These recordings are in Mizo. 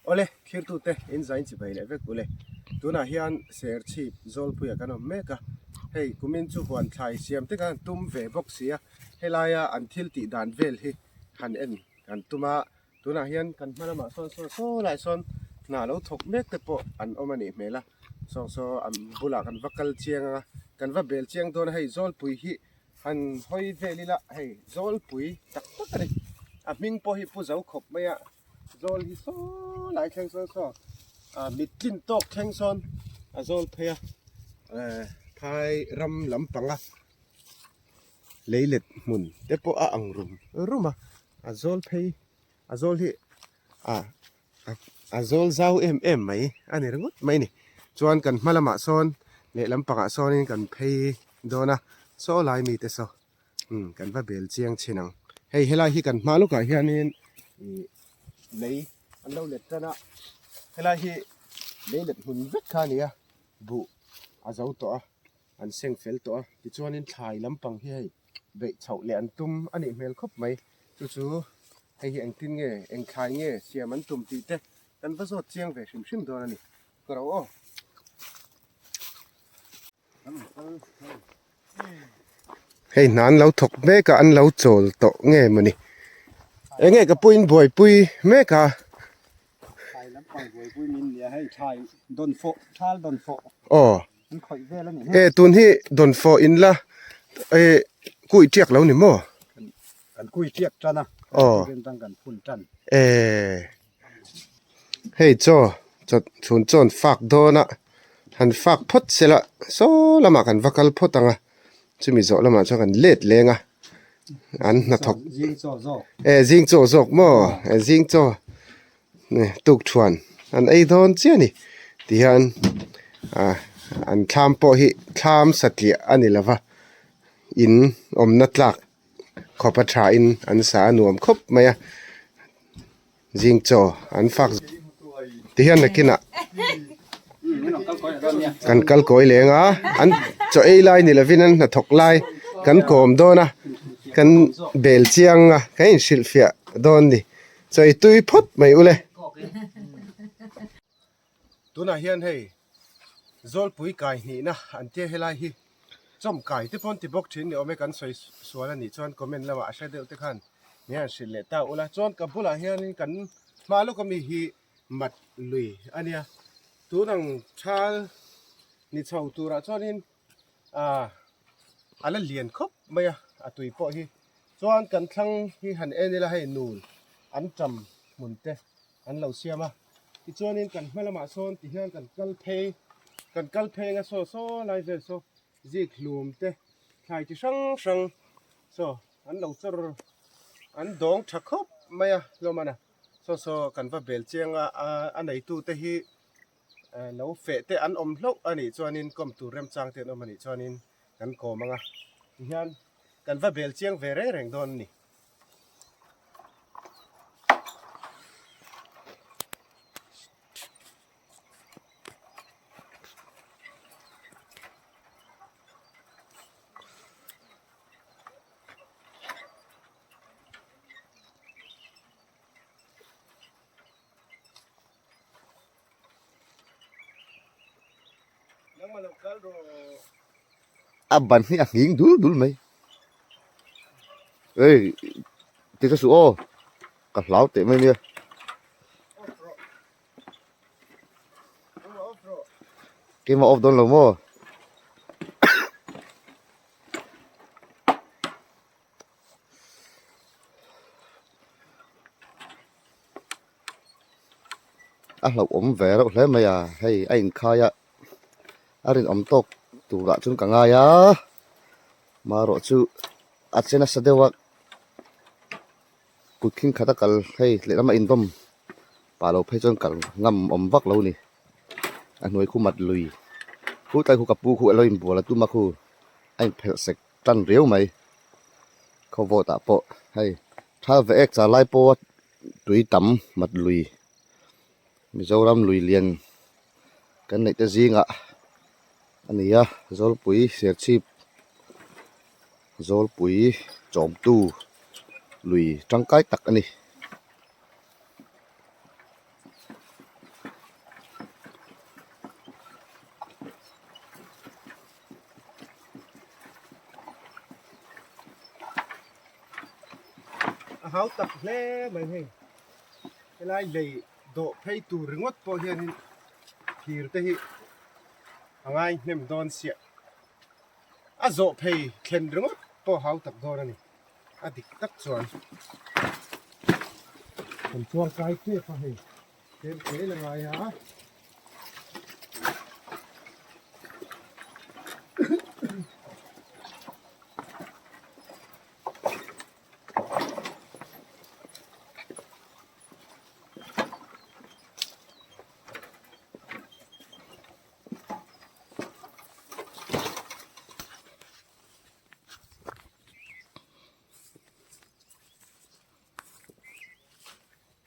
Awle, thlirtute in zain chibai leh vek ule. Tunah hian Serchhip Zawlpuia kan awm mek a, hei kumin chu huan thlai siam te khan tum ve bawk si a, helaia an thil tih dan vel hi han en kan tum a, tunah hian kan hma lamah sawn saw saw lai sawn hna lo thawk mek te pawh an awm a nih hmel a, saw saw an bulah kan va kal chiang ang a, kan va bel chiang dawn a, hei Zawlpui hi han hawi vel ila hei Zawlpui tak tak a ni, a hming pawh hi pu zo khawp mai a. Zawl hi saw lai thleng sawn saw ah mit tlin tawk thleng sawn a zawl phei a eh phai ram lampanga leilet hmun te pawh a ang rum rum a a zawl phei a zawl hi ah a zawl zau em em mai a ni ringawt mai a ni chuan kan hma lamah sawn lehlam pangah sawnin kan phei dawn a saw lai mite saw. Umm kan va bel chiang chin ang. Hei helai hi kan hma lawkah hianin ih lei an lo let tan a, helai hi lei let hmun vek kha a ni a, buh a zo tawh a, an seng fel tawh a, tichuanin thlai lampang hi hei beih chhoh leh an tum a nih hmel khawp mai. Chu chu hei hi engtin nge eng thlai nge siam an tum tih te kan va zawt chiang ve hrim hrim dawn a ni. Ka ro aw. Hei hna an lo thawk mek a an lo chawl tawh nge mawni eng nge ka puiin buaipui mek a aw e tun hi dawnfawh in la e kui tiak lo ni maw aw e. Hei chaw chhun chawn fak dawn a han fak phawt se la saw lamah kan va kal phawt ang a chumi zawh lamah chuan kan let leng a an hnathawk e zing chaw zawk maw e zing chaw tuk thuan an ei dawn chiah a ni tihian ah an thlam pawh hi thlam satliah a ni lova in awmna tlak khawpa tha in an sa a nuam khawp mai a. Zing chaw an fak tihian nakinah kan kal kawi leng a an chaw ei lai ni lovin an hnathawk lai kan kawm dawn a kan bel chiang a kan inhrilhfiah dawn a ni chaw ei tui phawt mai ule. Tunah hian hei Zawlpui kai hnihna an tia helai hi chawm kai te pawh an ti bawk thin ni awm e kan sawi sual a nih chuan comment lamah a hre deuh te khan min han hrilh leh ta ula chuan ka bulah hianin kan hma lawk ami hi mat lui a nia tun ang thal ni chho turah chuanin ah a la lian khawp mai a a tui pawh hi chuan kan thlang hi han en ila hei nul an tam hmun te an lo siam a tichuanin kan hma lamah sawn ti hian kan kal phei kan kal phei anga saw saw lai vel saw zik hlum te thlai chi hrang hrang saw an lo chawr an dawng tha khawp mai a hlawm a na saw saw kan va bel chiang a a neitu te hi lo feh te an awm hlauh a nih chuanin kawm tur remchang te an awm a nih chuanin kan kawm ang a tihian kan va bel chiang ve reng reng dawn a ni. A ban hi a nghing dul dul mai ei ti ka suh aw ka hlau teh mai nia. Keimah off dawn lo maw? A hlauhawm ve reuh hle mai a hei a inkhai a a rinawm tawk turah chuan ka ngai a marawh chu a che nasa deuh a kut khing khat a kal hei lehlam a indawm pah lo phei chuan kal ngam awm vak lo a ni a hnuai khu mat lui khu tlai khu ka pu khu a lo inbual a tum a khu a inphelh sek tan riau mai khawvawt ah pawh hei thal ve ek char lai pawha tui tam mat lui Mizoram lui lian kan neih te zingah a ni a Zawlpui Serchhip Zawlpui chawmtu lui tangkai tak a ni. hau tak hle mai hei. Helai lei dawh phei tur ringawt pawh hianin thir te hi a ngai hnem dawn siah. A zawh phei thlen ringawt pawh hau tak dawn a ni. A dik tak chuan kan chuang kai tep a hei. Tlem zel a ngai a.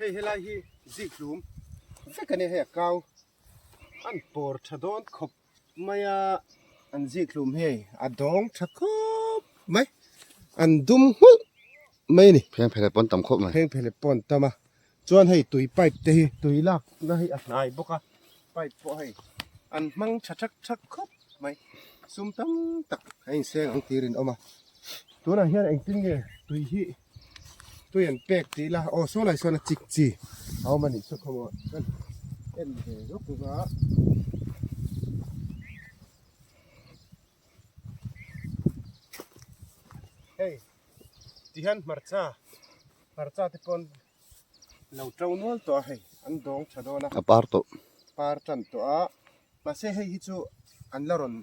Hei helai hi zikhlum vek a nia hei a kau an pawr tha dawn khawp mai a an zikhlum hi hei a dawng tha khawp mai an dum nghulh mai a ni. Phengphele pawn tam khawp mai. Phengphele pawn tam a chuan hei tui pipe te hi tui lak na hi a hnai bawk a pipe pawh hei an hmang tha thak thak khawp mai sum tam tak a inseng ang tir in awm a tunah hian engtin nge tui hi tui an pek tih ila aw saw lai sawn a chik chi a awm a nih chu khaw maw kan en ve zawk a. Hei tihian hmarcha hmarcha te pawn lo to nual tawh a hei an dawng tha dawn a a par tawh par tan tawh a mahse hei hi chu an la rawn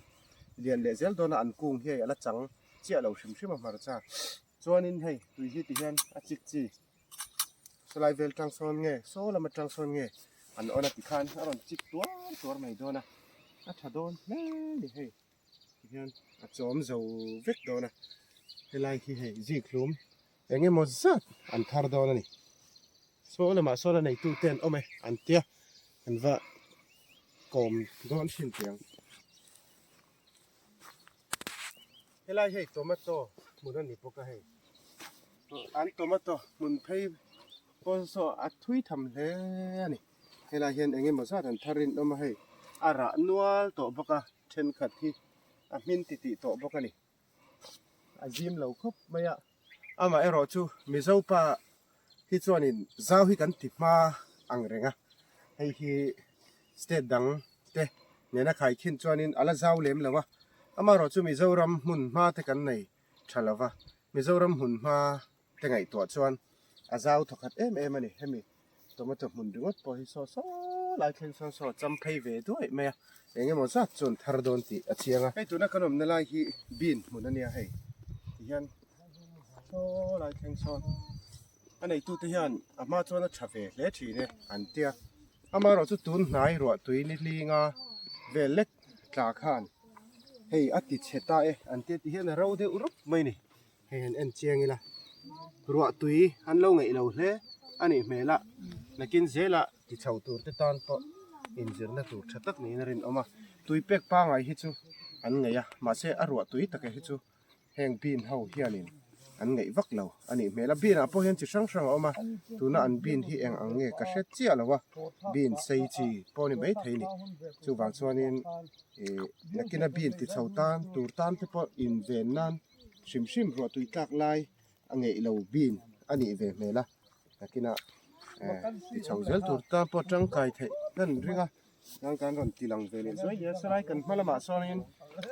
lian leh zel dawn a an kung hi hei a la chang chiah lo hrim hrim a hmarcha chuanin hei tui hi tihian a chik chi sawlai vel tang sawn nge saw lam atang sawn nge an on a tikhan a rawn chik tuar tuar mai dawn a a tha dawn hle a ni hei tihian a chawm zo vek dawn a helai hi hei zikhlum eng emaw zat an thar dawn a ni saw lamah sawn a neitu te an awm e an tia an va kawm dawn thin teh ang. Helai hei tomato hmun a ni bawk a hei an tomato hmun phei pawh saw a thui tham hle a ni helai hian eng emaw zat an thar rinawm a hei a rah nual tawh bawk a thenkhat hi a hmin titih tawh bawk a ni a zim lo khawp mai a amaherawh chu Mizo pa hi chuanin zau hi kan ti hma ang reng a hei hi state dang te nena khaikhin chuanin a la zau lem lo a amaherawh chu Mizoram hmun hma te kan nei tha lo va Mizoram hmun hma te ngaihtuah chuan a zau thawkhat em em a ni hemi tomato hmun ringawt pawh hi saw saw lai thleng sawn saw cham phei ve duai mai a eng emaw zat chuan thar dawn tih a chiang a hei tuna kan awmna lai hi bean hmun a nia hei tihian saw lai thleng sawn a neitute hian a hma chuan a tha ve hle thin e an tia amaherawh chu tun hnai ruah tui ni hlinga vel lek tla khan hei a ti chhe ta e an tia tihian a ro deuh rup mai a ni. Hei han en chiang ila ruah tui an lo ngeih lo hle a nih hmel a nakin zela ti chho tur te tan pawh inzirna tur tha tak niin a rinawm a tui pek pangai hi chu an ngeih a mahse a ruah tui taka hi chu heng bean ho hianin an ngeih vak lo a nih hmel a bean ah pawh hian chi hrang hrang a awm a tuna an bean hi eng ang nge ka hre chiah lo a bean sei chi pawh a ni maithei a ni chuvang chuanin ih nakina bean ti chho tan tur tan te pawh inven nan. Hrim hrim ruah tui tlak lai a ngeih lo bin a nih ve hmel a nakinah eh ti chho zel tur tan pawh tangkai theih hman ring a chuan kan rawn ti lang ve leh zuai nia sailai kan hma lamah sawnin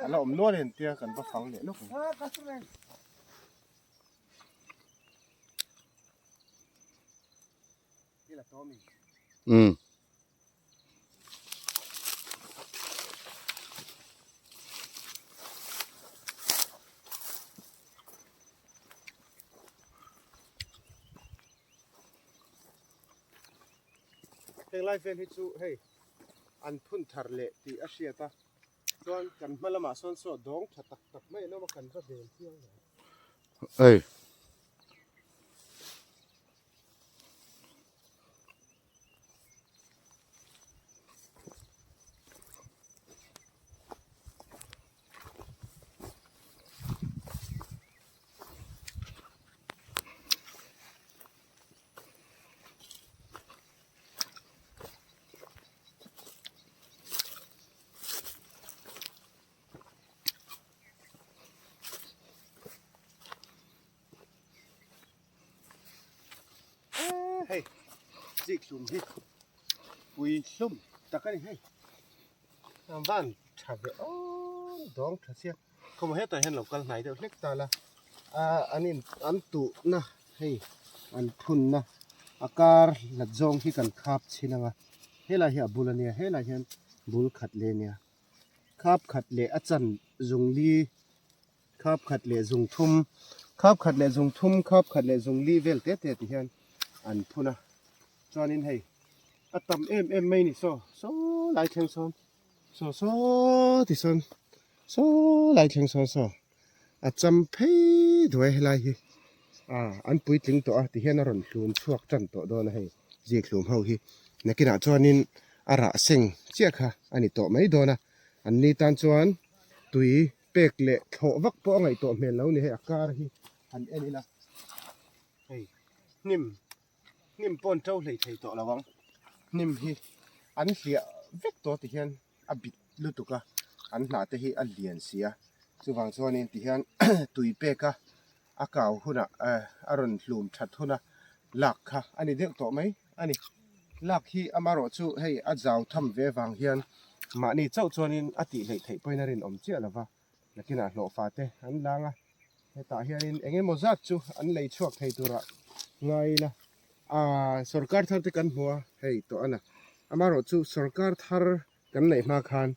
a la awm nual em tia kan va fang leh lawk ang. Umm. Heng lai vel hi chu hei an phun thar leh tih a hriat a chuan kan hma lamah sawn saw dawng tha tak tak mai an awm a kan va vel chiang lo. Ei. Zikhlum hi pui hlawm tak a ni hei. A van tha ve aw dawng tha sia. Khawmaw hetah hian lo kal hnai deuh hlek ta la. Ahh an in an tuhna hei an phunna a kar hlat zawng hi kan khap chhin ang a. Helai hi a bul a nia helai hian bul khat leh a nia. Khap khat leh a chan zung li Khap khat leh zung thum, khap khat leh zung thum, khap khat leh zung li vel te te ti hian an phun a. Chuanin hei a tam em em mai ni saw, saw lai thleng sawn, saw saw ti sawn, saw lai thleng sawn saw a cham phei duai helai hi a an puitling tawh a ti hian a rawn hlum chhuak tan tawh dawn a hei zikhlum ho hi. Nakinah chuanin a rah seng chiah kha a ni tawh mai dawn a, an ni tan chuan tui Pek leh thlawh vak pawh a ngaihtuah hmel lo ni hei a kar hi han en ila hei hnim hnim pawh an to hlei thei tawh lo ang hnim hi an hliah vek tawh ti hian a bit lutuk a an hnah te hi a lian si a chuvang chuanin ti hian tui pek a a kau hunah eh a rawn hlum that huna lak kha a ni deuh tawh mai a ni. Lak hi amarawh chu hei a zau tham ve vang hian mahni chauh chuanin a tih hleih theih pawhin a rinawm chiah lo va, nakinah hlawhfa te an lang a, hetah hianin eng emaw zat chu an lei chhuak thei turah ngai ila aaa sorkar thar te kan hmu a hei tawh a na. Amarawh chu sorkar thar kan neih hma khan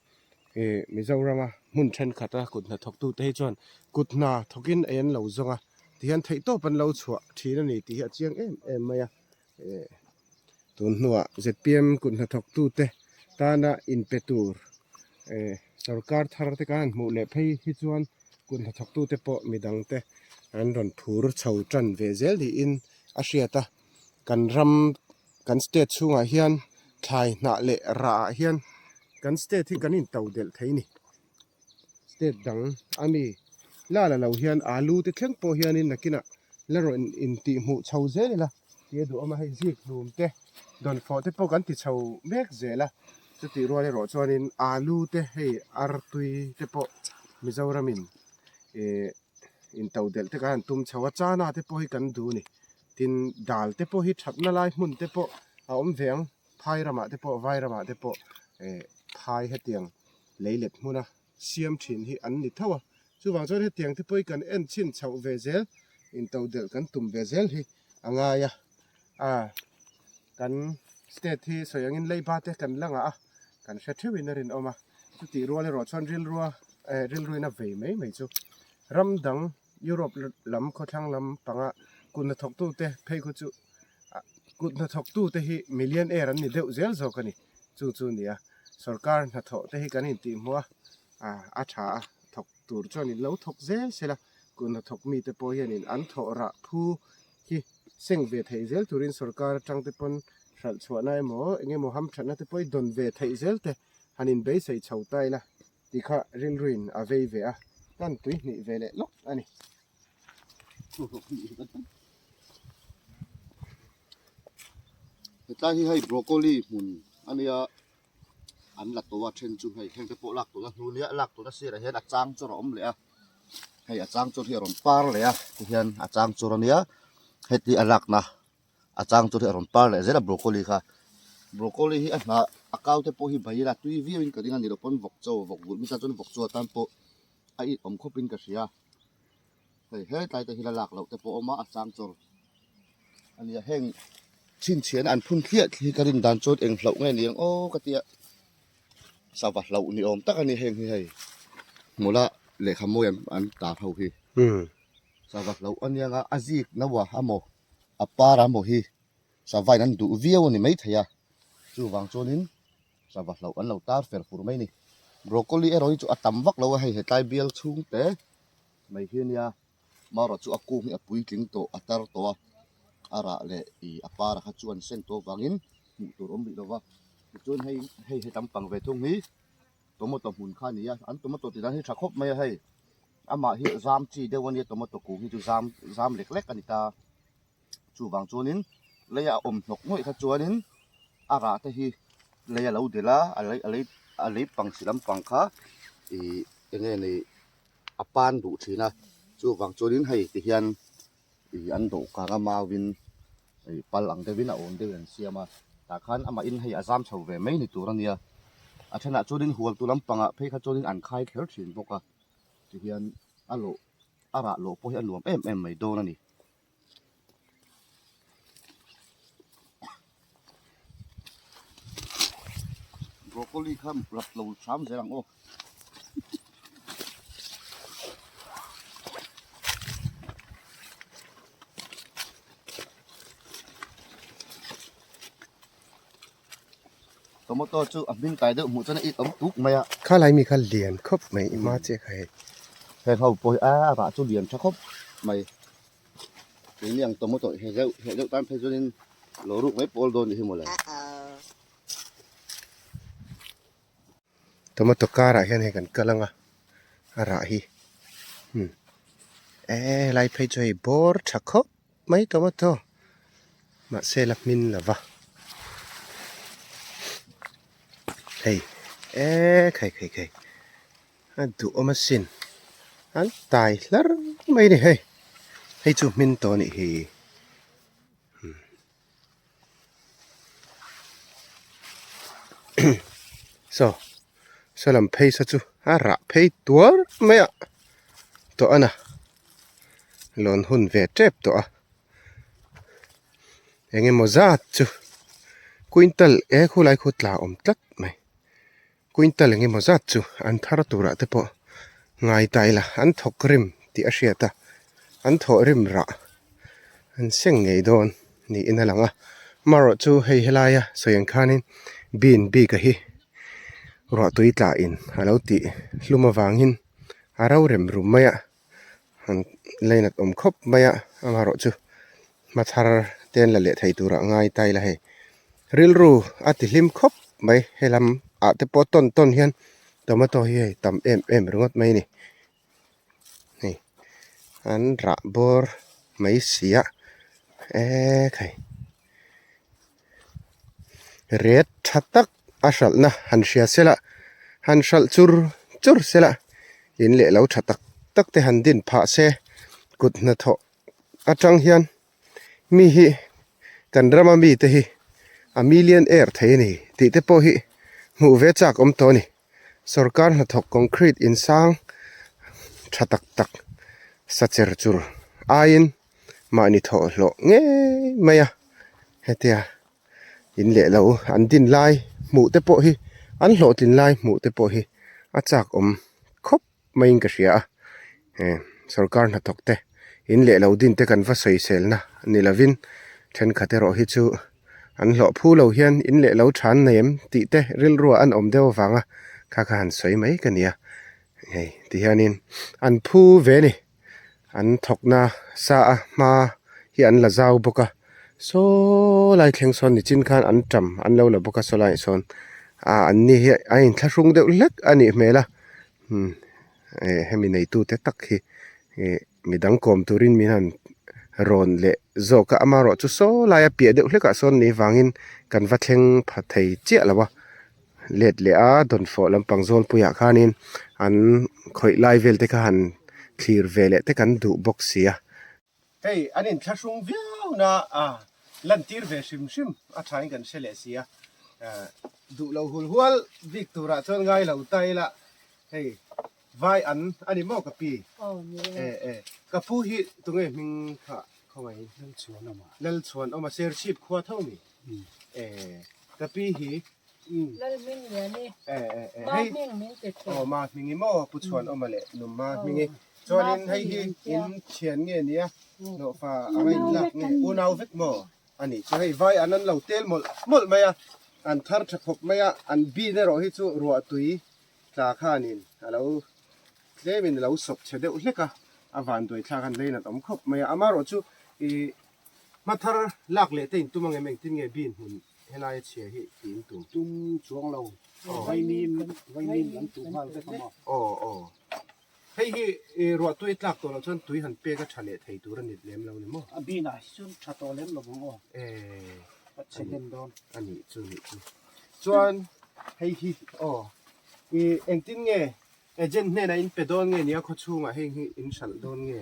ih Mizorama hmun thenkhat a kut hnathawktute hi chuan kut hna thawkin ei an lo zawng a tihian theihtawp an lo chhuah thin a ni tih hi a chiang em em mai a. Tun hnuah zpm kut hnathawktute tana inpe tur sorkar thar te khan hmuh leh phei hi chuan kut hnathawktute pawh midangte an rawn phur chho tan ve zel niin a hriat a. Kan ram kan state chhungah hian thlai hnah leh rah ah hian kan state hi kan into delh thei a ni. State dang a mi la la lo hian alu te thleng pawh hianin nakinah la rawn intih hmuh chho zel ila tih a duhawm a, hei zik hlum te dawnfawh te pawh kan ti chho mek zel a, chutih rual erawh chuanin alu te hei artui te pawh Mizoramin ih intodelh te kan han tum chho a, chana te pawh hi kan duh a ni, tin dal te pawh hi thatna lai hmun te pawh a awm ve ang. Phai ramah te pawh vai ramah te pawh eh phai hetiang leilet hmuna siam thin hi an ni tho a, chuvang chuan hetiang te pawh hi kan en chhin chhoh ve zel intodelh kan tum ve zel hi a ngai a, a kan state hi sawi angin leiba te kan la ngah a, kan hre theuhin a rinawm a, chutih rual erawh chuan rilrua eh rilruin a vei mai mai chu ram dang Europe lam khawthlang lam panga kut hnathawktute phei khu chu Kut hnathawktute hi millionaire an ni deuh zel zawk a ni. Chu chu a ni a, sorkar hnathawh te hi kan intihhmuh a, a tha a, thawk tur chuan in lo thawk zel sela, kut hnathawk mite pawh hianin an thawh rah phu hi seng ve theih zel turin sorkar atang te pawn hralh chhuahna emaw eng emaw hamthatna te pawh hi dawn ve theih zel te han inbeisei chho ta ila tih kha rilruin a vei ve a, kan tuihnih ve leh lawk a ni. Hetlai hi hei broccoli hmun a nia an la tawh a then chu hei heng te pawh lak tawhna hnu nia lak tawhna sirah hian a chang chawr a awm leh a hei a chang chawr hi a rawn par leh a tihian a chang chawr a nia heti a lakna a chang chawr hi a rawn par leh zel a broccoli kha broccoli hi a hnah a kau te pawh hi bai ila tui viau in ka ring a ni lo pawn vawk chaw vawk vulh misa chuan vawk chaw atan pawh a it awm khawp in ka hria. Hei hetlai te hi la lak loh te pawh a awm a, a chang chawr a nia heng chhinchhiahna an phun thliah hi ka rin dan chuan eng hlauh nge ni ang aw ka tia sava hlauh ni awm tak a ni heng hi hei hmula lehkha mawi an an tar ho hi sava hlauh a nia nga a zik no a amaw a par amaw hi sava in an duh viau a ni maithei a chuvang chuanin sava hlauh an lo tar fer fur mai a ni broccoli erawh hi chu a tam vak lo a hei hetlai bial chhung te. Mai hi ania marawh chu a kung hi a puitling tawh a tar tawh a a rah leh ih a par kha chu an seng tawh avangin hmuh tur awm rih lo va tichuan hei hei he tam pang ve thung hi tomato hmun kha a ni a an tomato tih dan hi tha khawp mai a hei amah hi zam chi deuh a nia tomato kung hi chu zam zam lek lek a ni ta chuvang chuanin lei a awm hnawk ngawih kha chuanin a rah te hi lei a lo delh a a lei a lei a lei pang chi lampang kha ih eng nge ni. a pan duh thin a chuvang chuanin hei ti hian ih an dawhkan a mauin Hei pal ang deuhin a awm deuhin an siam a, tah khan amahin hei a zam chho ve mai ni tur a nia. A thenah chuanin hualtu lampangah phei kha chuanin an khai kher thin bawk a, tihian a lawh a rah lawh pawh hi a nuam em em mai dawn a ni. Broccoli kha rap lo hram zel ang aw. Tomato chu a hming kai deuh hmuh chuan a it awm tuk mai a. Kha lai mi kha lian khawp mai i hma chiah kha hei. Heng ho pawh hi a rah chu lian tha khawp mai. Keini ang tomato he deuh he deuh tan phei chuanin lo ruk mai pawl dawn nih hi mawle. Tomato karah hian hei kan kal ang a a rah hi umm e helai phei chu hei bawr tha khawp mai tomato mahse la hmin lo va hei e khai khai khai a duhawm asin an tai hlar mai a ni hei hei chu hmin tawh a nih hi. Saw saw lam phei saw chu a rah phei tuar mai a tawh a na lawn hun ve tep tawh a eng emaw zat chu quintal e khulai khu tla awm tlat mai quintal eng emaw zat chu an thar turah te pawh ngai ta ila an thawk rim tih a hriat a an thawh rim rah an seng ngei dawn niin a lang a amaherawh chu hei helaia sawi ang khanin bean bik a hi ruah tui tla in a lo tih hlum avangin a ro rem rum mai a an lainat awm khawp mai a amaherawh chu hma thar te an la leh thei turah ngai ta ila hei rilru a ti hlim khawp mai helam ah te pawh tawn tawn hian tomato hi hei tam em em ringawt mai a ni hei an rah bawr mai si a ekhai ret tha tak a hralhna han hria sela han hralh chur chur sela in leh lo tha tak tak te han din phah se kut hnathawh atang hian mi hi kan rama mite hi a million air thei a ni tih te pawh hi hmuh ve chak awm tawh a ni sorkar hnathawk concrete in sang tha tak tak sa cher chur aiin mahni thawh hlawh ngei mai a hetia in leh lo an din lai hmuh te pawh hi an hlawhtlin lai hmuh te pawh hi a chak awm khawp maiin ka hria a eh sorkar hnathawk te in leh lo din te kan va sawiselna ni lovin thenkhat erawh hi chu an hlawh phu lo hian in leh lo than nei em tih te rilruah an awm deuh avanga kha kha han sawi mai ka ni a hei tihianin an phu ve a ni an thawkna sa a hma hi an la zau bawk a saw lai thleng sawn nichin khan an tam an lo la bawk a saw laiah sawn ah an ni hi a inthlahrung deuh hlek a nih hmel a umm eh hemi neitu te tak hi ih midang kawm turin min han rawn leh zawk a amaherawh chu saw laia piah deuh hlekah sawn ni vangin kan va thleng pha thei chiah lo a let leh a dawnfawh lampang zawlpuiah khanin an khawih lai vel te kha han thlir ve leh te kan duh bawk si a. Hei an inthlahrung viau na a lantir ve hrim hrim a thain kan hre leh si a, duh lo hul hual bik turah chuan ngai lo ta ila hei vai an a ni maw ka pi? E e ka pu hi tunge hming kha khawngaih Lalchhuanawma Lalchhuanawma Serchhip khua tho mi? E ka pi hi Lalhmingliani Ma hming min ti thin. Aw Ma hming i maw Pu Chhuanawma leh Num Ma hming i. Chuanin hei hi in thian nge nia hlawhfa anga in lak nge unau vek maw a nih chu hei vai an an lo tel mawlh mawlh mai a an thar tha khawp mai a an bin erawh hi chu ruah tui tla khanin a lo tlemin a lo sawp chhe deuh hlek a a vanduai thlak an lei nat awm khawp mai a amaherawh chu ih hma thar lak leh te in tum ang em engtin nge bin hmun Helai a chhia hi tih in tum. Tum chuang lo. Vaimim vaimim an tuh nghal vek a maw? Aw aw. Hei hi ruah tui tlak tawh loh chuan tui han pek a tha leh thei tur a ni lem lo ni maw? A bin ah hi chuan tha tawh lem lo vang aw. Eh. A chhe hnem dawn. A nih chu nih chu. Chuan hei hi aw i engtin nge agent hnenah in pe dawn nge nia khawchhungah heng hi in hralh dawn nge?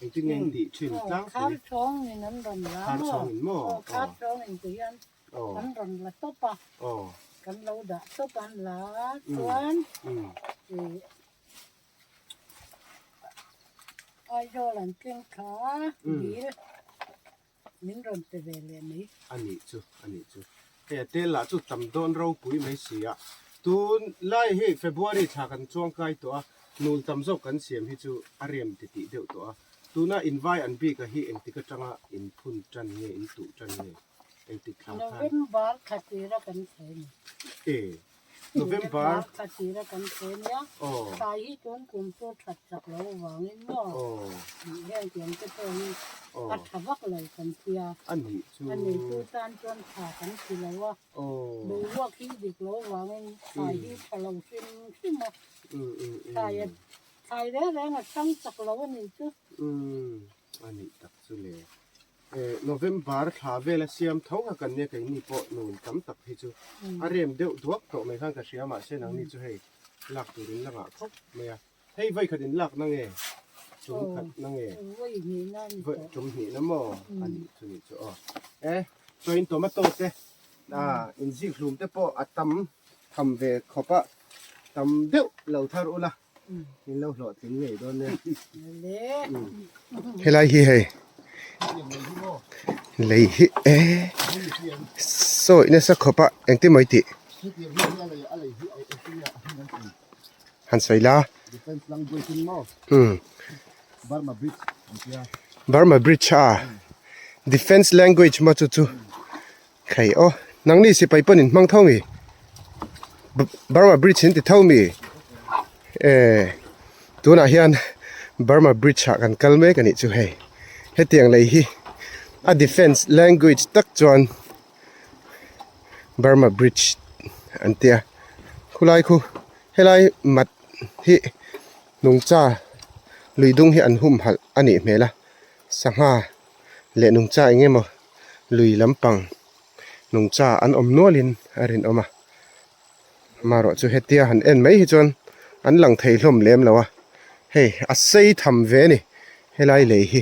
Engtin nge in tih thin tlangpui? Khar chhawng in an rawn la Khar chhawng in maw? Aw, khar chhawng in ti hian an rawn la tawp a, kan lo dah tawp a an la a, chuan ih Aizawl an thleng thla a, dil min rawn pe ve leh mai. A nih chu, a nih chu. Hei a tel lah chu tam dawn ropui mai si a. Tun lai hi February thla kan chuang kai tawh a, nul tam zawk kan siam hi chu a rem ti tih deuh tawh a. Tuna invai an bik a hi engtik atanga in phun tan nge, in tuh tan nge, engtik thla khan? November thla tira kan sawi ni. E. November thla tira kan sawi nia. Thlai hi tun kum chu that chak lo avangin maw heng tiang te pawh hi a tha vak lo kan tia. A nih chu. A neitu tan chuan tha kan ti lo a. Boruak hi dik lo avangin thlai hi tha lo hrim hrim a. Thlai a thlai reng reng a chang chak lo a nih chu. A nih tak chu le. November thla vela siam tho kha kan nia keini pawh nun tam tak hi chu a rem deuh duak tawh mai khan ka hria mahse nangni chu hei lak tur in la ngah khawp mai a hei vawi khat in lak na nge tum khat na nge vawi tum hnih na maw a nih chu nih chu aw e chuan tomato te in zik hlum te pawh a tam tham ve khawp a tam deuh lo thar ula In lo hlawhtling ngei dawn nia. Helai hi hei lei hi e sawi nasa khawp a engtin maw i tih han sawi la Burma bridge a defence language maw chu chu Khai aw, nangni sipai pawn in hmang tho mi? Burma bridge in ti tho mi? Eh, tunah hian Burma bridge ah kan kal mek a nih chu hei. Hetiang lei hi a defence language tak chuan Burma bridge an tia. Khulai khu helai mat hi nungcha lui dung hi an humhalh a nih hmel a, sangha leh nungcha eng emaw lui lampang nungcha an awm nualin a rinawm a amaherawh chu hetia han en mai hi chuan an lang thei hlawm lem lo a hei a sei tham ve a ni helai lei hi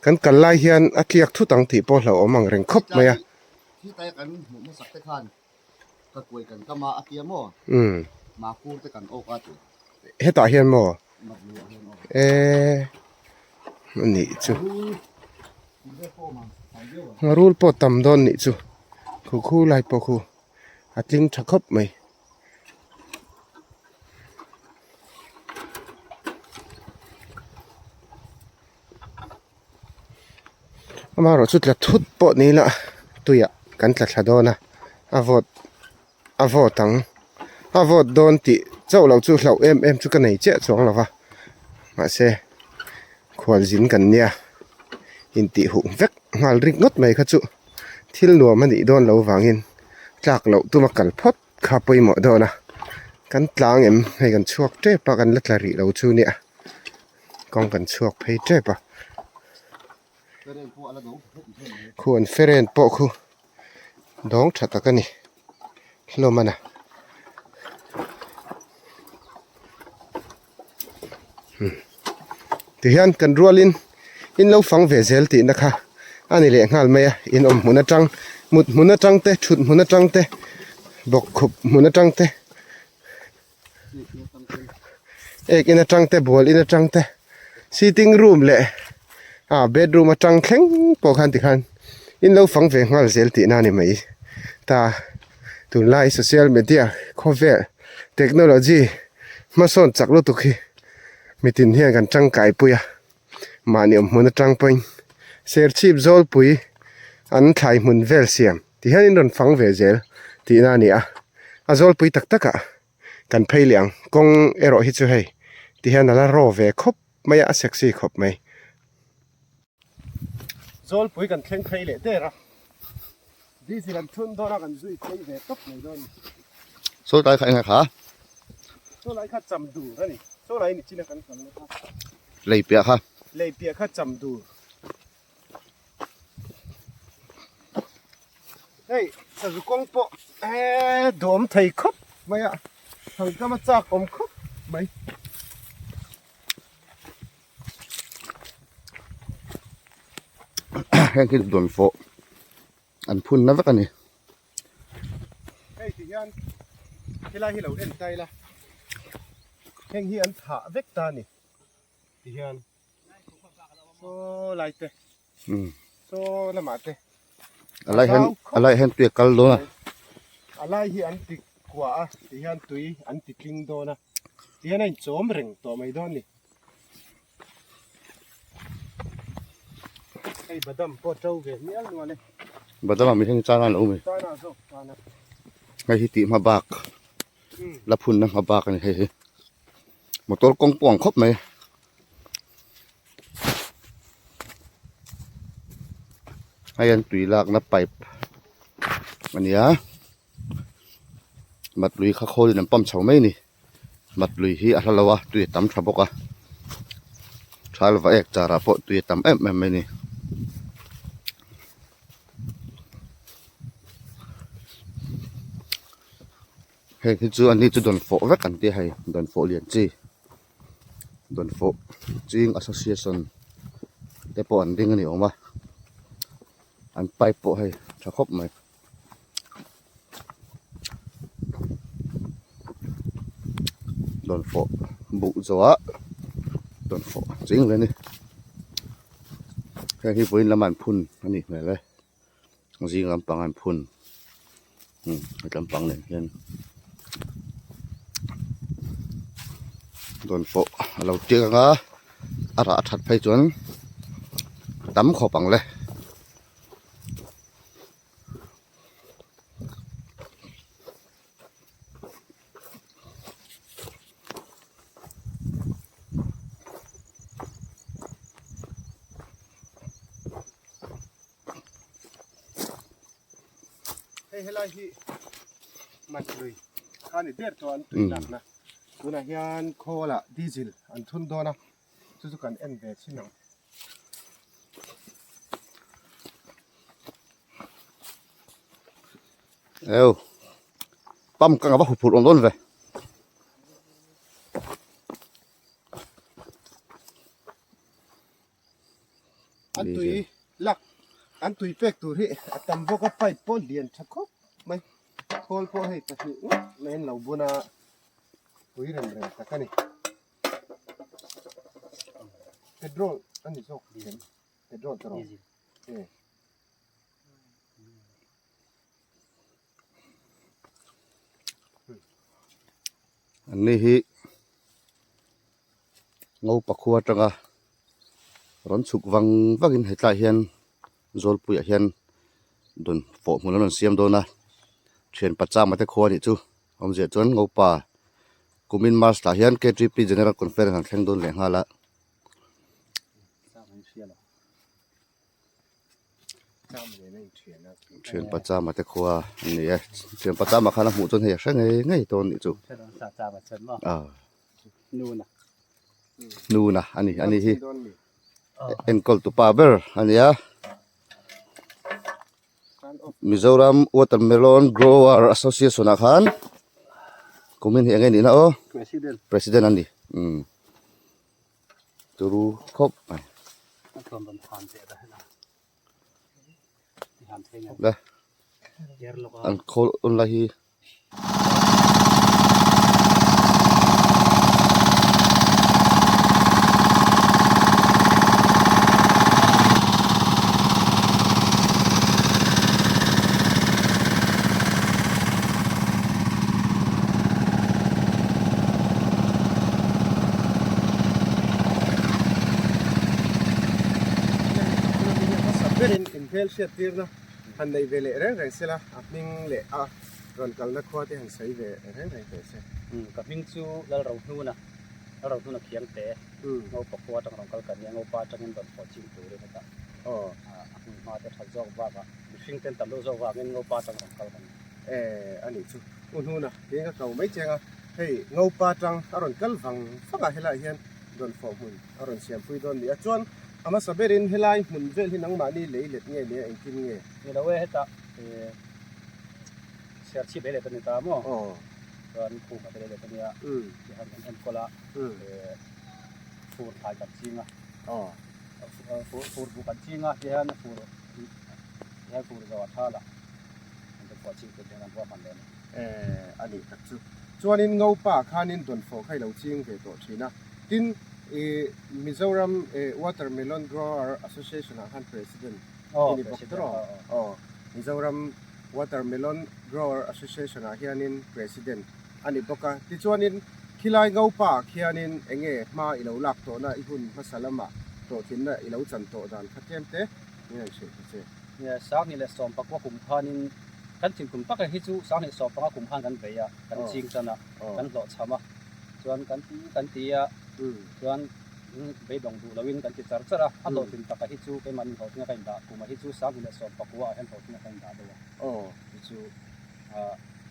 kan kal lai hian a tliak thut ang tih pawh hlauhawm ang reng khawp mai a. Hetah hian maw eee a nih chu rul pawh tam dawn nih chu khu khu lai pawh khu a tling tha khawp mai. Amaherawhchu tla thut pawh ni ila tuiah kan tla thla dawn a a vawt a vawt ang a vawt dawn tih chauh loh chu hlauh em em chu ka nei chiah chuang lo va mahse khualzin kan nia intih huh vek nghal rik ngawt mai kha chu thil nuam a nih dawn loh vangin tlak loh tuma kal phawt kha pawimawh dawn a kan tlang em hei kan chhuak tep a kan la tla rih lo chu nia. Kawng kan chhuak phei tep a khu an feren pawh khu dawng tha tak a ni hlawm a na tihian kan rualin in lo fang ve zel tihna kha a ni leh nghal mai a in awm hmun atang mut hmun atang te thut hmun atang te bawkkhup hmun atang te. Ek in atang te bual in atang te sitting room leh ah bedroom atang thleng pawh khan tikhan in lo fang ve nghal zel tihna a ni mai ta tunlai social media khawvel technology hmasawn chak lutuk hi mitin hian kan tangkai pui a mahni awm hmun atang pawhin serchhip zawlpui an thlai hmun vel siam. Ti hian in rawn fang ve zel tihna a ni a, a zawlpui tak tak ah kan phei leh ang, kawng erawh hi chu hei ti hian a la raw ve khawp mai a, a sexy khawp mai. Zawlpui kan thleng phei leh der a, diesel an thun dawn a kan zui phei ve tawp mai dawn a ni. Saw lai kha eng a kha? Saw lai kha cham dur a ni, saw lai ni chin a kan kal na kha. Lei piah kha. Lei piah kha cham dur. Hei sazu kawng pawh eee duhawm thei khawp mai a thangkam a chak awm khawp mai. Heng hi dawnfawh an phunna vek a ni. Hei ti hian helai hi lo en ta ila heng hi an thah vek ta a ni ti hian saw lai te saw lamah te a lai hian a lai hian tui a kal dawn a a lai hi an ti kua a ti hian tui an ti tling dawn a ti hian a inchawm reng tawh mai dawn a ni. Hei badam pawh to ve mial nual e. Badam ah mihring chana an lo awm e. Chana zawk chana. Hei hi tih hma bak la phunna hma bak a ni hei hi. Motor kawng pawh ang khawp mai. Hei an tui lakna pipe a ni a. Mat lui kha khawlin an pump chho mai a ni. Mat lui hi a hla lo a tui a tam tha bawk a thal va ek char ah pawh tui a tam em em mai a ni. Heng hi chu an ni chu dawnfawh vek an tia hei dawnfawh lian chi dawnfawh ching association te pawh an ding a ni awm a an pipe pawh hei tha khawp mai. Dawnfawh buh zawhah dawnfawh ching hle a ni heng hi vawiin lama an phun a nih hmel e zing lampang an phun umm he tlampang nen hian dawnfawh a lo tiak ang a a rah that phei chuan tam khawp ang le. Hei helai hi mat lui kha ni der tawh an tui lakna tunah hian khawlah diesel an thun dawn a chu chu kan en ve chin ang. Eu pump ka nga va huphurh awm dawn ve. An tui lak an tui pek tur hi a tam bawk a pipe pawh lian tha khawp mai khawl pawh hei pahnih ngawt mai an lo bun a pui rem rem tak a ni. Petrol a ni zawk em petrol ta rawh e. An ni hi ngo pakhua atanga rawn chhuk vang vangin hetlai hian Zawlpuiah hian dawn fawh hmun an rawn siam dawn a thian pachama te khua a nih chu awmzia chuan ngopa kumin march tah hian K_T_P general conference an thleng dawn leh nghal a. Thian pachama te khua an ni e thian pachama khan a hmuh chuan hei a hre ngei ngei dawn a nih chu ah hnuna a ni a ni hi. Enkawl tu pa ber a ni a Mizoram Watermelon Grower Association ah khan kumin hi eng nge nihna aw President a ni umm turu khawp mai le an khawl on lai hi. Inhmel hriat tirna han nei ve leh reng reng sela a hming leh a rawn kalna khua te han sawi ve reng reng teh se. Ka hming chu Lalrohnuna, Lalrohnuna Khiangte, Ngopa khua atang rawn kal ka nia, Ngopa atangin rawn fawh ching turin hetah a hmun hma te that zawk bakah mihring ten tam deuh zawk vangin Ngopa atang rawn kal ka ni. E a nih chu U Hnuna tiin ka ko mai cheng a, hei Ngopa atang a rawn kal vang vang a helaiah hian rawn fawh hmun a rawn siampui dawn ni a, chuan a hmasa berin helai hmun vel hi nangmahni lei let nge nia engtin nge? Ni lo e hetah Serchhip lei let a ni ta maw? Chuan Khuma te lei let a nia, tihian kan enkawl a, fur thlai kan ching a, fur buh kan ching a, tihian fur. Tihian fur zawh a tha la, an dawnfawh ching tur hian an ruahman leh a ni. Eh, a nih tak chu. Chuanin Ngopa khanin dawnfawh kha i lo ching ve tawh thin a. Tin, i Mizoram Watermelon Grower Association ah khan President i ni bawk tawh a? Aw, Mizoram Watermelon Grower Association ah hianin President a ni bawk a. Tichuanin khilai Ngopa ah khianin eng nge hma i lo lak tawhna i hun hmasa lamah hlawhtlinna i lo chan tawh dan kha tlem te min han hrilh ta che. 2019 kum khanin kan thingkum taka hi chu 2015 kum khan kan vei a, kan ching tan a, kan hlawhchham a, chuan kan ti kan ti a, chuan beidawng duh loin kan ti char char a, a hlawhtlin taka hi chu keimahni hlawhtlinga ka indah kum ah hi chu 2019 ah hian hlawhtlinga ka indah deuh a. Chu chu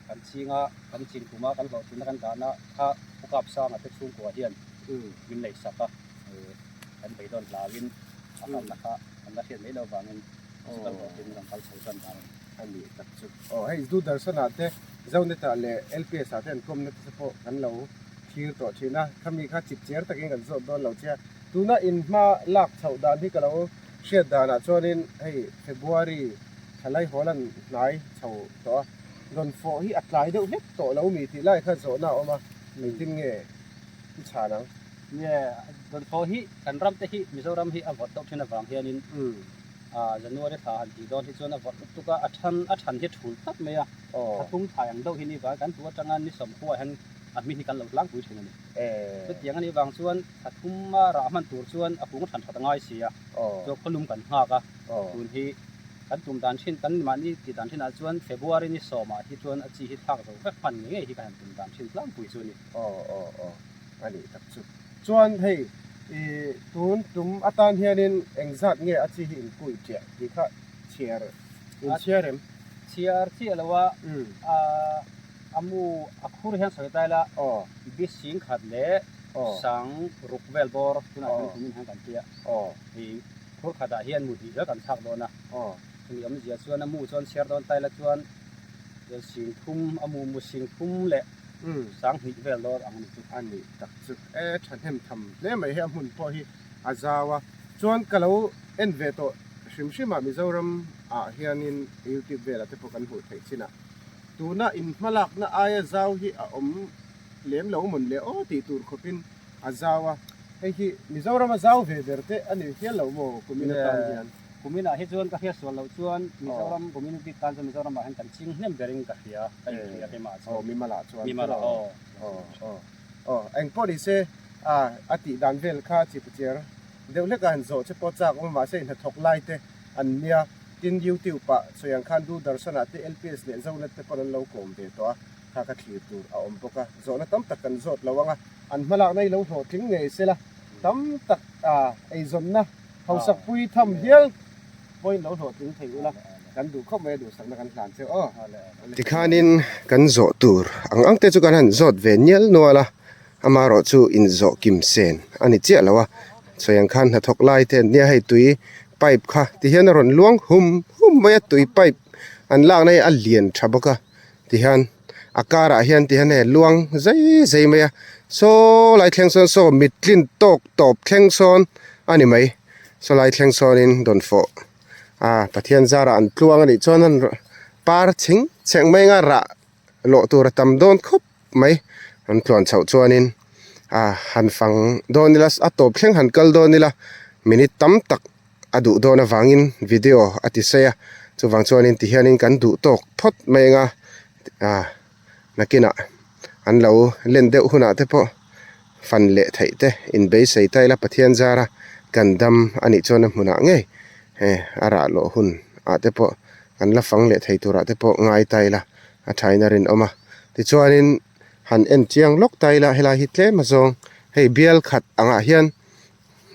kan ching a, kan chin kum a, kan hlawhtlinna kan dahna kha Pu Kapsanga te chhungkua hian min lei sak a, kan beidawn hlauin a kalna kha kan la hriat mai loh vangin chu kan hlawhtlin kan kal chho tan dan a ni. A nih tak chu. Aw hei Doordarshan ah te Zonet ah leh LPS ah te an kawmna te pawh kan lo thlir tawh thin a, khami kha chip cher takin kan zawt dawn lo che a. Tuna in hma lak chhoh dan hi ka lo hriat danah chuanin hei February thalai hawl an hnai chho tawh a, rawn fawh hi a tlai deuh hlek tawh lo mi tih lai kha zawhna a awm a, engtin nge i chhan ang? Nge, rawn fawh hi kan ram te hi Mizoram hi a vawt deuh thin avang hianin January thla han tih dawn hi chuan a vawt lutuk a, a then a than hi thul tlat mai a, thla thum thai ang deuh hi ni vang kan tu atanga ni sawmkhuaah hian a hming hi kan lo tlangpui thin a ni. Chutiang a nih vang chuan thla thuma rah hman tur chuan a kung than that a ngai si a, chuan khawlum kan nghak a, tun hi kan tum dan thin kan mahni tih dan thinah chuan February ni sawmah hi chuan a chi hi thlak zo vek hman ngei ngei hi kan han tum dan thin tlangpui chu a ni. A nih tak chu. Chuan hei i tun tum atan hianin engzat nge a chi hi in kui chiah tih kha chhiar in chhiar em? Chhiar chiah lo a, a mu a khur hian sawi ta ila bi sing khat leh sang ruk vel bawr tunah hian kumin hian kan tia. Hei khur khatah hian mu hnih zel kan thlak dawn a, chumi awmzia chuan a mu chuan chhiar dawn ta ila chuan sing thum a mu mu sing thum leh Sanghnih vel dawn ang a ni chu. A nih tak chu e thahnem tham hle mai hi a hmun pawh hi a zau a, chuan ka lo en ve tawh hrim hrim a Mizoram ah hianin YouTube velah te pawh kan hmuh theih chin a, tuna in hmalakna aia zau hi a awm lem lo mawn le aw tih tur khawpin a zau a, hei hi Mizoram a zau ve ber te a ni hial lo maw kumin atan hian. Kuminah hi chuan ka hriat sual loh chuan Mizoram community tan chuan Mizoramah hian kan ching hnem berin ka hria, ka inhria keimah chuan. Aw, Mimalah chuan. Mimalah aw. Aw, aw, aw. Eng pawh ni se, a tih dan vel kha chipuchiar deuh hlek a han zawh che pawh chak awm a, mahse hnathawk lai te an nia. Tin, YouTube ah sawi ang khan Doordarshan ah te LPS leh Zonet te pawn an lo kawm ve tawh a, kha kha thlir tur a awm bawk a. Zawhna tam tak kan zawt lo ang a, an hmalakna hi lo hlawhtling ngei se la, tam tak eizawnna Hausak pui tham hial pawhin lo hlawhtling thei ula kan duh khawp mai a duhsakna kan hlan cheu aw. Tikhanin kan zawh tur ang ang te chu kan han zawt ve nial nual a, amaherawh chu inzawh kim sen a ni chiah lo a, sawi ang khan hnathawk lai te an nia hei tui pipe kha tihian a rawn luang hum hum mai a tui pipe an lakna hi a lian tha bawk a. Tihian a karah hian tihian hei luang zai zai mai a saw lai thleng sawn saw mit tlin tawk tawp thleng sawn a ni mai saw lai thleng sawnin dawnfawh a Pathian zarah an tluang a nih chuan an par chhing chheng mai anga rah lawh tur a tam dawn khawp mai an tluan chhoh chuanin a han fang dawn ila a tawp thleng han kal dawn ila minute tam tak. a duh dawn avangin video a ti sei a chuvang chuanin tihianin kan duh tawk phawt mai anga ah nakinah an lo len deuh hunah te pawh fan leh theih te inbeisei ta ila Pathian zara kan dam a nih chuan a hmunah ngei hei a rah lawh hun ah te pawh kan la fang leh thei turah te pawh ngai ta ila a thain a rinawm a tichuanin han en chiang lawk ta ila helai hi tlem azawng hei bial khat angah hian.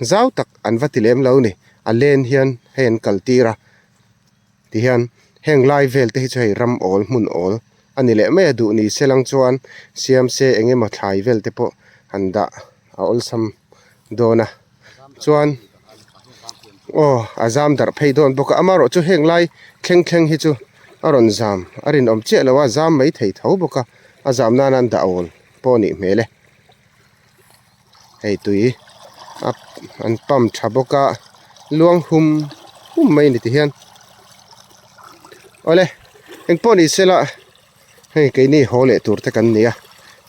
Zau tak an va ti lem lo ni, a len hian hei an kal tir a, tihian heng lai vel te hi chu hei ram awl hmun awl a ni leh mai a duh ni se lang chuan siam se eng emaw thlai vel te pawh han dah a awlsam dawn a, chuan aw a zam darh phei dawn bawk a amaherawh chu heng lai thleng thleng hi chu a rawn zam a rinawm chiah lo a zam mai thei tho bawk a, a zam nan an dah awl pawh a nih hmel e. Hei tui a an pump tha bawk a luang hum hum mai a ni ti hian. Awle, engpawh ni sela hei keini haw leh tur te kan ni a,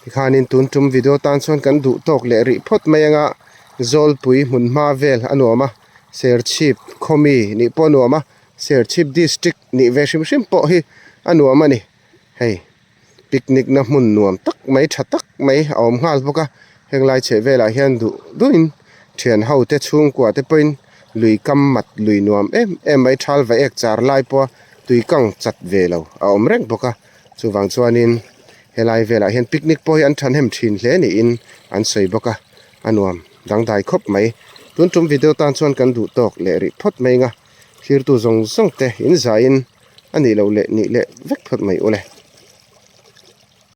tikhanin tun tum video tan chuan kan duh tawk leh rih phawt mai anga Zawlpui hmun hma vel a nuam a, Serchhip khawmi nih pawh a nuam a, Serchhip district nih ve hrim hrim pawh hi a nuam a ni hei. Picnic na hmun nuam tak mai tha tak mai a awm nghal bawk a, henglai chheh velah hian duh duhin thian ho te chhungkua te pawhin lui kam mat lui nuam em em mai thal va ek char lai pawha tui kang chat ve lo a awm reng bawk a, chuvang chuanin helai velah hian picnic pawh hi an thahnem thin hle niin an sawi bawk a, a nuam dangdai khawp mai. Tun tum video tan chuan kan duh tawk leh rih phawt mai anga thirtu zawng zawng te in zaiin a nih loh leh nih leh vek phawt mai ule.